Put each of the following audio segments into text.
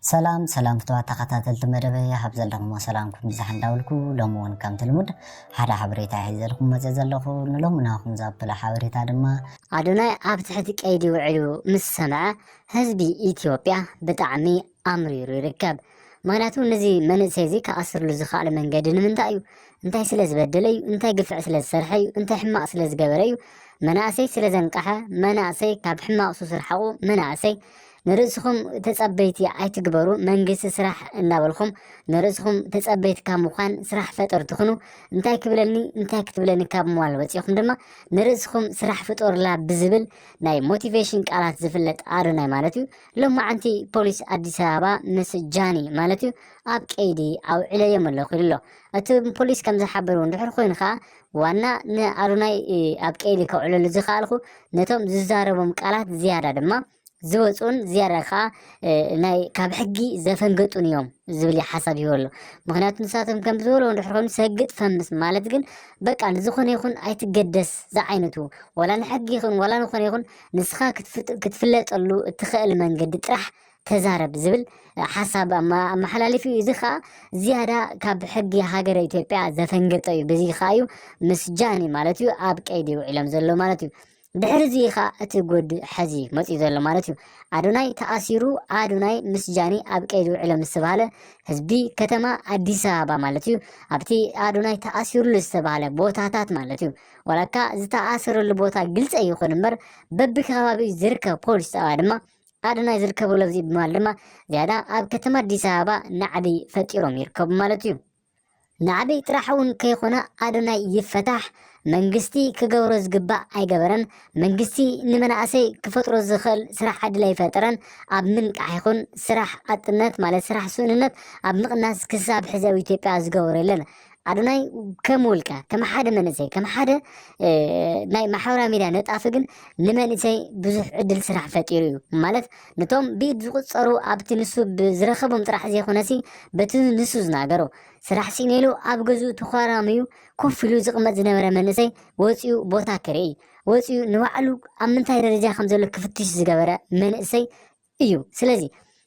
ሰላም ሰላም ፍትዋት ተኸታተልቲ መደበይ፣ ኣብ ዘለኹሞ ሰላምኩም ብዝሕ እንዳበልኩ፣ ሎሚ እውን ከምቲ ልሙድ ሓደ ሓበሬታ ሒዘልኩም መፅእ ዘለኹ። ንሎሚ ናኹም ዘብል ሓበሬታ ድማ፣ ኣዶናይ ኣብ ትሕቲ ቀይዲ ውዒሉ ምስ ሰምዐ፣ ህዝቢ ኢትዮጵያ ብጣዕሚ ኣምሪሩ ይርከብ። ምኽንያቱ ነዚ መንእሰይ እዚ ክኣስርሉ ዝኸኣለ መንገዲ ንምንታይ እዩ? እንታይ ስለ ዝበደለ እዩ? እንታይ ግፍዒ ስለ ዝሰርሐ እዩ? እንታይ ሕማቕ ስለ ዝገበረ እዩ? መናእሰይ ስለ ዘንቀሐ፣ መናእሰይ ካብ ሕማቕ ሱስ ርሓቑ፣ መናእሰይ ንርእስኹም ተጸበይቲ ኣይትግበሩ፣ መንግስቲ ስራሕ እናበልኹም ንርእስኹም ተጸበይቲ ካብ ምዃን ስራሕ ፈጠርቲ ኩኑ። እንታይ ክብለኒ እንታይ ክትብለኒ ካብ ምባል ወጺኹም ድማ ንርእስኹም ስራሕ ፍጠሩላ ብዝብል ናይ ሞቲቬሽን ቃላት ዝፍለጥ ኣዶናይ ማለት እዩ። ሎማዓንቲ ፖሊስ ኣዲስ ኣበባ ምስ ጃኒ ማለት እዩ ኣብ ቀይዲ ኣውዒለዮም ኣለኹ ኢሉ ኣሎ። እቲ ፖሊስ ከም ዝሓበሩ እንድሕር ኮይኑ ከዓ ዋና ንኣዶናይ ኣብ ቀይዲ ከውዕለሉ ዝኸኣልኩ ነቶም ዝዛረቦም ቃላት ዝያዳ ድማ ዝወፁን ዝያዳ ከዓ ናይ ካብ ሕጊ ዘፈንገጡን እዮም ዝብል ሓሳብ ይህበሉ። ምክንያቱ ንሳቶም ከም ዝበሎ እንድሕር ኮይኑ ሰግጥ ፈምስ ማለት ግን በቃ ንዝኾነ ይኹን ኣይትገደስ ዝዓይነቱ፣ ዋላ ንሕጊ ይኹን ዋላ ንኾነ ይኹን ንስኻ ክትፍለጠሉ እትኽእል መንገዲ ጥራሕ ተዛረብ ዝብል ሓሳብ ኣመሓላሊፉ እዩ። እዚ ከዓ ዝያዳ ካብ ሕጊ ሃገረ ኢትዮጵያ ዘፈንገጠ እዩ። በዚ ከዓ እዩ ምስ ጃኒ ማለት እዩ ኣብ ቀይዲ ውዒሎም ዘሎ ማለት እዩ። ድሕሪ እዚ ከዓ እቲ ጉድ ሕዚ መፂኡ ዘሎ ማለት እዩ። ኣዶናይ ተኣሲሩ፣ ኣዶናይ ምስ ጃኒ ኣብ ቀይዲ ውዒሎም ዝተባሃለ ህዝቢ ከተማ ኣዲስ ኣበባ ማለት እዩ። ኣብቲ ኣዶናይ ተኣሲሩሉ ዝተባሃለ ቦታታት ማለት እዩ። ዋላካ ዝተኣሰረሉ ቦታ ግልፂ ኣይኮን እምበር በብከባቢኡ ዝርከብ ፖሊስ ጣብያ ድማ ኣዶናይ ዝርከበሉ ኣብዚ ብምባል ድማ ዝያዳ ኣብ ከተማ ኣዲስ ኣበባ ናዕቢ ፈጢሮም ይርከቡ ማለት እዩ። ናዕቢ ጥራሕ እውን ከይኾነ ኣዶናይ ይፈታሕ፣ መንግስቲ ክገብሮ ዝግባእ ኣይገበረን። መንግስቲ ንመናእሰይ ክፈጥሮ ዝኽእል ስራሕ ዕድል ኣይፈጠረን። ኣብ ምንቃሕ ይኹን ስራሕ ኣጥነት ማለት ስራሕ ስእንነት ኣብ ምቕናስ ክሳብ ሕዚ ኣብ ኢትዮጵያ ዝገበሮ የለን። ኣዶናይ ከም ውልቀ ከም ሓደ መንእሰይ ከም ሓደ ናይ ማሕበራዊ ሚድያ ነጣፊ ግን ንመንእሰይ ብዙሕ ዕድል ስራሕ ፈጢሩ እዩ። ማለት ነቶም ብኢድ ዝቁፀሩ ኣብቲ ንሱ ዝረኸቦም ጥራሕ ዘይኮነሲ በቲ ንሱ ዝናገሮ ስራሕ ሲኢኑ ኢሉ ኣብ ገዝኡ ተኾራምዩ ኮፍ ኢሉ ዝቕመጥ ዝነበረ መንእሰይ ወፂኡ ቦታ ክርኢ ወፂኡ ንባዕሉ ኣብ ምንታይ ደረጃ ከም ዘሎ ክፍትሽ ዝገበረ መንእሰይ እዩ። ስለዚ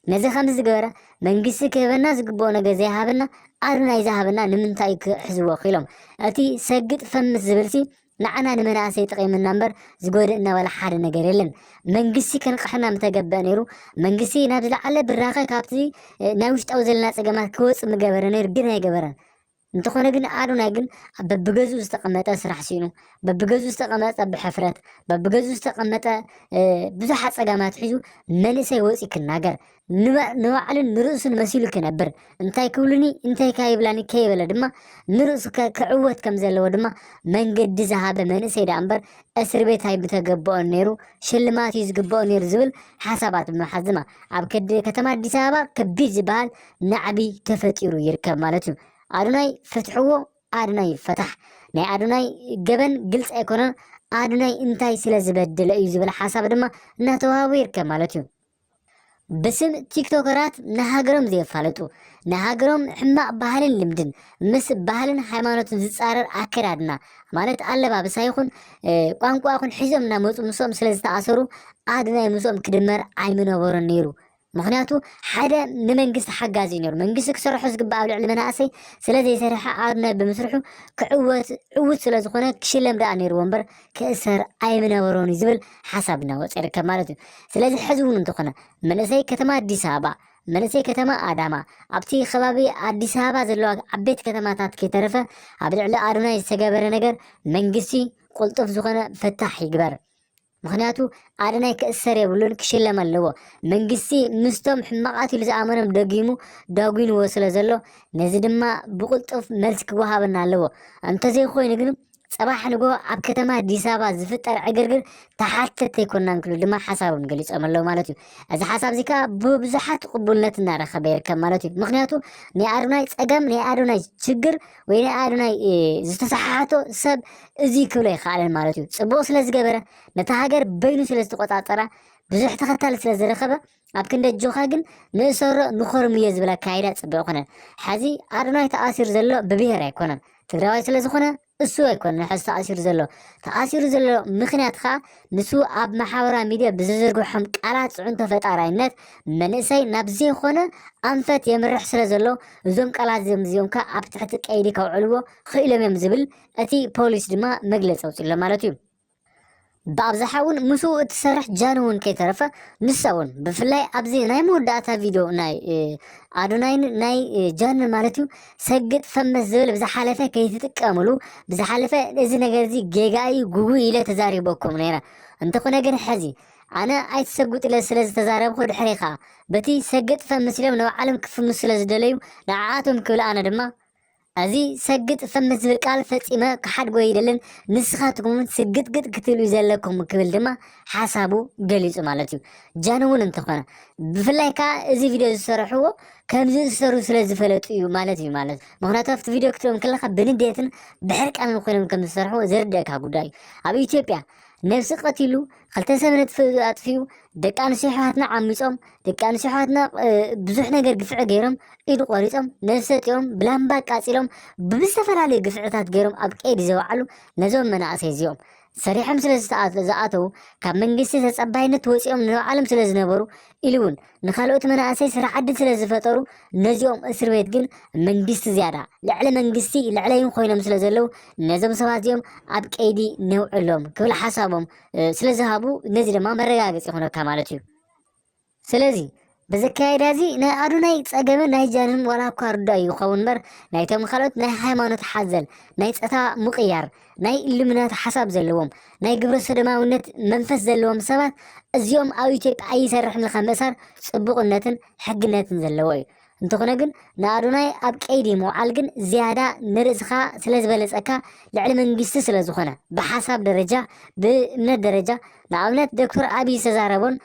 ነዚ ከም ዝገበረ መንግስቲ ክህበና ዝግብኦ ነገር ዘይሃበና ኣዶናይ ዝሃበና ንምንታይ ክሕዝዎ ክኢሎም? እቲ ሰግጥ ፈምስ ዝብልሲ ንዓና ንመናእሰይ ጠቒምና እምበር ዝጎድእና ዋላ ሓደ ነገር የለን። መንግስቲ ከንቕሐና ምተገበአ ነይሩ። መንግስቲ ናብ ዝለዓለ ብራኸ ካብቲ ናይ ውሽጣዊ ዘለና ጸገማት ክወጽእ ምገበረ ነይሩ፣ ግን ኣይገበረን። እንተኾነ ግን ኣዶናይ ግን በብገዝኡ ዝተቐመጠ ስራሕ ስኢኑ፣ በብገዝኡ ዝተቐመጠ ብሕፍረት፣ በብገዝኡ ዝተቐመጠ ብዙሓት ጸገማት ሒዙ መንእሰይ ወፂ ክናገር ንባዕሉን ንርእሱን መሲሉ ክነብር እንታይ ክብሉኒ እንታይ ከይብላኒ ከይበለ ድማ ንርእሱ ክዕወት ከም ዘለዎ ድማ መንገዲ ዝሃበ መንእሰይ ደኣ እምበር እስር ቤት ኣይምተገበኦን ነይሩ፣ ሽልማት እዩ ዝግበኦ ነይሩ ዝብል ሓሳባት ብምሓዝ ድማ ኣብ ከዲ ከተማ ኣዲስ ኣበባ ከቢድ ዝበሃል ናዕቢ ተፈጢሩ ይርከብ ማለት እዩ። ኣዶናይ ፍትሕዎ፣ ኣዶናይ ይፈታሕ። ናይ ኣዶናይ ገበን ግልፂ ኣይኮነን። ኣዶናይ እንታይ ስለ ዝበደለ እዩ ዝብል ሓሳብ ድማ እናተዋሃቡ ይርከብ ማለት እዩ። ብስም ቲክቶከራት ንሃገሮም ዘየፋልጡ፣ ንሃገሮም ሕማቕ ባህልን ልምድን ምስ ባህልን ሃይማኖትን ዝፃረር ኣከዳድና ማለት ኣለባብሳ ይኹን ቋንቋ ይኹን ሒዞም እናመፁ ምስኦም ስለ ዝተኣሰሩ ኣዶናይ ምስኦም ክድመር ኣይምነበሮን ነይሩ። ምኽንያቱ ሓደ ንመንግስቲ ሓጋዚ እዩ ነይሩ። መንግስቲ ክሰርሖ ዝግባእ ኣብ ልዕሊ መናእሰይ ስለ ዘይሰርሐ ኣዶናይ ብምስርሑ ክዕወት ዕውት ስለ ዝኾነ ክሽለም ደኣ ነይርዎ እምበር ክእሰር ኣይምነበሮን እዩ ዝብል ሓሳብ እናወፀ ይርከብ ማለት እዩ። ስለዚ ሕዚ እውን እንተኾነ መንእሰይ ከተማ ኣዲስ ኣበባ መንእሰይ ከተማ ኣዳማ ኣብቲ ከባቢ ኣዲስ ኣበባ ዘለዋ ዓበይቲ ከተማታት ከይተረፈ ኣብ ልዕሊ ኣዶናይ ዝተገበረ ነገር መንግስቲ ቁልጡፍ ዝኾነ ፍታሕ ይግበር። ምኽንያቱ ኣደናይ ክእሰር የብሉን፣ ክሽለም ኣለዎ። መንግስቲ ምስቶም ሕማቓት ኢሉ ዝኣመኖም ደጊሙ ዳጒንዎ ስለ ዘሎ ነዚ ድማ ብቕልጡፍ መልሲ ክወሃበና ኣለዎ። እንተዘይኮይኑ ግን ፅባሕ ንጎ ኣብ ከተማ ኣዲስ ኣበባ ዝፍጠር ዕግርግር ተሓተቲ ኣይኮናን ክብሉ ድማ ሓሳቦም ገሊፆም ኣለዉ ማለት እዩ። እዚ ሓሳብ እዚ ከዓ ብብዙሓት ቅቡልነት እናረኸበ ይርከብ ማለት እዩ። ምክንያቱ ናይ ኣዶናይ ፀገም ናይ ኣዶናይ ችግር ወይ ናይ ኣዶናይ ዝተሰሓሓቶ ሰብ እዚ ክብሎ ይከኣለን ማለት እዩ። ፅቡቕ ስለ ዝገበረ ነታ ሃገር በይኑ ስለ ዝተቆፃፀራ ብዙሕ ተኸታሊ ስለ ዝረኸበ ኣብ ክንዲ ኣጆኻ ግን ንእሰሮ ንኾርምዮ ዝብል ኣካይዳ ፅቡቕ ኣይኮነን። ሕዚ ኣዶናይ ተኣሲሩ ዘሎ ብብሄር ኣይኮነን፣ ትግራዋይ ስለ ዝኾነ እሱ ኣይኮነ ሕዚ ተኣሲሩ ዘሎ። ተኣሲሩ ዘሎ ምኽንያት ኸዓ ንሱ ኣብ ማሕበራዊ ሚድያ ብዝዝርግሖም ቃላት ፅዕንቶ ፈጣራይነት መንእሰይ ናብ ዘይኮነ ኣንፈት የምርሕ ስለ ዘሎ እዞም ቃላት እዚኦም እዚኦም ከ ኣብ ትሕቲ ቀይዲ ከውዕልዎ ክኢሎም እዮም ዝብል እቲ ፖሊስ ድማ መግለፂ ኣውፂሎ ማለት እዩ። ብኣብዝሓ እውን ምስኡ እትሰርሕ ጃን እውን ከይተረፈ ንሳ እውን ብፍላይ ኣብዚ ናይ መወዳእታ ቪድዮ ናይ ኣዶናይን ናይ ጃን ማለት እዩ ሰግጥ ፈምስ ዝብል ብዝሓለፈ ከይትጥቀምሉ፣ ብዝሓለፈ እዚ ነገር እዚ ጌጋ እዩ ጉጉይ ኢለ ተዛሪበኩም ነይረ። እንተኾነ ግን ሕዚ ኣነ ኣይትሰጉጥ ኢለ ስለ ዝተዛረብኩ ድሕሪ ከዓ በቲ ሰግጥ ፈምስ ኢሎም ንባዕሎም ክፍምሱ ስለ ዝደለዩ ንዓኣቶም ክብል ኣነ ድማ እዚ ሰግጥ ፈምስ ዝብል ቃል ፈጺመ ክሓድጎ ይደልን ንስኻትኩም እውን ስግጥግጥ ክትብሉ ዘለኩም ክብል ድማ ሓሳቡ ገሊጹ ማለት እዩ። ጃን እውን እንተኾነ ብፍላይ ከዓ እዚ ቪድዮ ዝሰርሕዎ ከምዚ ዝሰሩ ስለ ዝፈለጡ እዩ ማለት እዩ ማለት ምክንያቱ ኣብቲ ቪድዮ ክትሪኦም ከለካ ብንዴትን ብሕርቃንን ኮይኖም ከም ዝሰርሕዎ ዝርደእካ ጉዳይ እዩ። ኣብ ኢትዮጵያ ነብሲ ቀቲሉ ክልተ ሰብ ነጥፍ ኣጥፊኡ ደቂ ኣንስትዮ ኣሕዋትና ዓሚፆም ደቂ ኣንስትዮ ኣሕዋትና ብዙሕ ነገር ግፍዒ ገይሮም ኢዱ ቆሪፆም ነብሰ ጥዮም ብላምባ ኣቃፂሎም ብዝተፈላለዩ ግፍዕታት ገይሮም ኣብ ቀይዲ ዘውዓሉ ነዞም መናእሰይ እዚኦም ሰሪሖም ስለ ዝተኣ- ዝኣተዉ ካብ መንግስቲ ተፀባይነት ወፂኦም ንባዕሎም ስለ ዝነበሩ ኢሉ እውን ንካልኦት መናእሰይ ስራሕ ዕድል ስለ ዝፈጠሩ ነዚኦም እስር ቤት ግን መንግስቲ ዝያዳ ልዕሊ መንግስቲ ልዕለይን ኮይኖም ስለ ዘለዉ ነዞም ሰባት እዚኦም ኣብ ቀይዲ ነውዕሎም ክብል ሓሳቦም ስለ ዝሃቡ ነዚ ድማ መረጋገፂ ይኾነካ ማለት እዩ። ስለዚ በዚ ኣካይዳ እዚ ናይ ኣዶናይ ጸገምን ናይ ጃንን ዋላ እኳ ርዳእ ይኸውን እምበር ናይቶም ካልኦት ናይ ሃይማኖት ሓዘል ናይ ጸታ ምቕያር ናይ ኢሉሚናት ሓሳብ ዘለዎም ናይ ግብረ ሰዶማውነት መንፈስ ዘለዎም ሰባት እዚኦም ኣብ ኢትዮጵያ ኣይሰርሕን ኢልካ ምእሳር ጽቡቕነትን ሕግነትን ዘለዎ እዩ። እንተኾነ ግን ንኣዶናይ ኣብ ቀይዲ ምውዓል ግን ዝያዳ ንርእስኻ ስለ ዝበለጸካ ልዕሊ መንግስቲ ስለ ዝኾነ ብሓሳብ ደረጃ ብእምነት ደረጃ ንኣብነት ዶክተር ኣብይ ዝተዛረቦን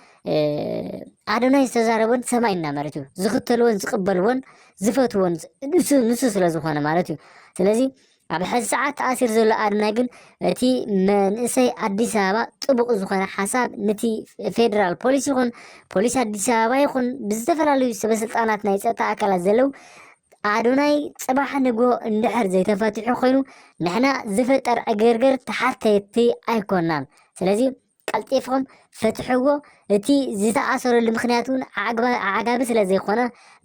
ኣዶናይ ዝተዛረቦን ሰማይ እና መሬት እዩ። ዝኽተልዎን ዝቕበልዎን ዝፈትዎን ንሱ ንሱ ስለ ዝኾነ ማለት እዩ። ስለዚ ኣብ ሕዚ ሰዓት ተኣሲሩ ዘሎ ኣዶናይ ግን እቲ መንእሰይ ኣዲስ ኣበባ ጥቡቕ ዝኾነ ሓሳብ ነቲ ፌደራል ፖሊስ ይኹን ፖሊስ ኣዲስ ኣበባ ይኹን ብዝተፈላለዩ ሰበስልጣናት ናይ ፀጥታ ኣካላት ዘለዉ ኣዶናይ ፅባሕ ንግሆ እንድሕር ዘይተፈቲሑ ኮይኑ ንሕና ዝፍጠር ዕግርግር ተሓተቲ ኣይኮናን። ስለዚ ቀልጢፍኹም ፍትሕዎ። እቲ ዝተኣሰረሉ ምኽንያት እውን ኣዕጋቢ ስለ ዘይኮነ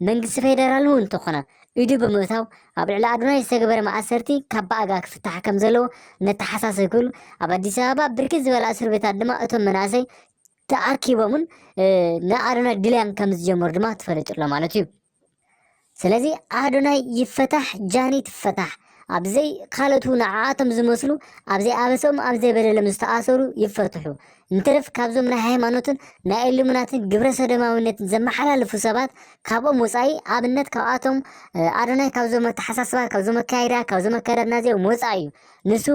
መንግስቲ ፌደራል እውን እንተኾነ ኢዱ ብምእታው ኣብ ልዕሊ ኣዶናይ ዝተገበረ ማእሰርቲ ካብ ብኣጋ ክፍታሕ ከም ዘለዎ ነተሓሳስብ ክብሉ ኣብ ኣዲስ ኣበባ ብርክት ዝበላ እስር ቤታት ድማ እቶም መናእሰይ ተኣኪቦምን ንኣዶናይ ድልያን ከም ዝጀመሩ ድማ ተፈሊጡ ኣሎ ማለት እዩ። ስለዚ ኣዶናይ ይፈታሕ ጃኒ ትፈታሕ ኣብዘይ ካልኦቱ ንዓኣቶም ዝመስሉ ኣብዘይ ኣበሶም ኣብዘይ በደሎም ዝተኣሰሩ ይፈትሑ እንትርፍ ካብዞም ናይ ሃይማኖትን ናይ ኢሉሚናትን ግብረ ሰዶማዊነትን ዘመሓላልፉ ሰባት ካብኦም ወፃኢ ኣብነት ካብኣቶም ኣዶናይ ካብዞም ኣተሓሳስባ ካብዞም ኣካይዳ ካብዞም ኣካይዳ ናዚኦም ወፃኢ እዩ። ንሱ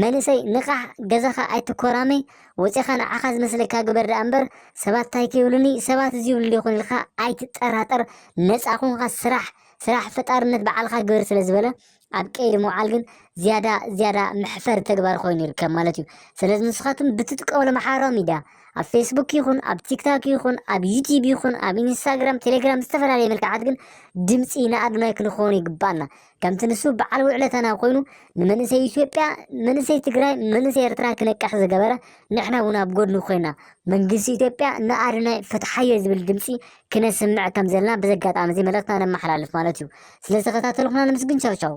መንእሰይ ንቓሕ ገዛኻ ኣይትኮራመይ ወፂኻ ንዓኻ ዝመስለካ ግበር ደኣ እምበር ሰባት እንታይ ከይብሉኒ ሰባት እዚ ይብሉ ይኹን ኢልካ ኣይትጠራጠር ነፃ ኮንካ ስራሕ ስራሕ ፈጣርነት በዓልካ ግበር ስለ ዝበለ ኣብ ቀይዲ ምውዓል ግን ዝያዳ ዝያዳ መሕፈሪ ተግባር ኮይኑ ይርከብ ማለት እዩ። ስለዚ ንስኻትኩም ብትጥቀምሉ ማሕበራዊ ሚድያ ኣብ ፌስቡክ ይኹን ኣብ ቲክታክ ይኹን ኣብ ዩቲብ ይኹን ኣብ ኢንስታግራም ቴሌግራም ዝተፈላለየ መልክዓት ግን ድምፂ ንኣድናይ ክንኸውን ይግባኣና። ከምቲ ንሱ በዓል ውዕለታና ኮይኑ ንመንእሰይ ኢትዮጵያ መንእሰይ ትግራይ መንእሰይ ኤርትራ ክነቅሕ ዝገበረ ንሕና እውን ኣብ ጎድኑ ኮይና መንግስቲ ኢትዮጵያ ንኣድናይ ፈትሓዮ ዝብል ድምፂ ክነስምዕ ከም ዘለና በዚ ኣጋጣሚ እዚ መልእኽትና ነመሓላልፍ ማለት እዩ። ስለዝተኸታተልኩና ነመስግን። ቻው ቻው።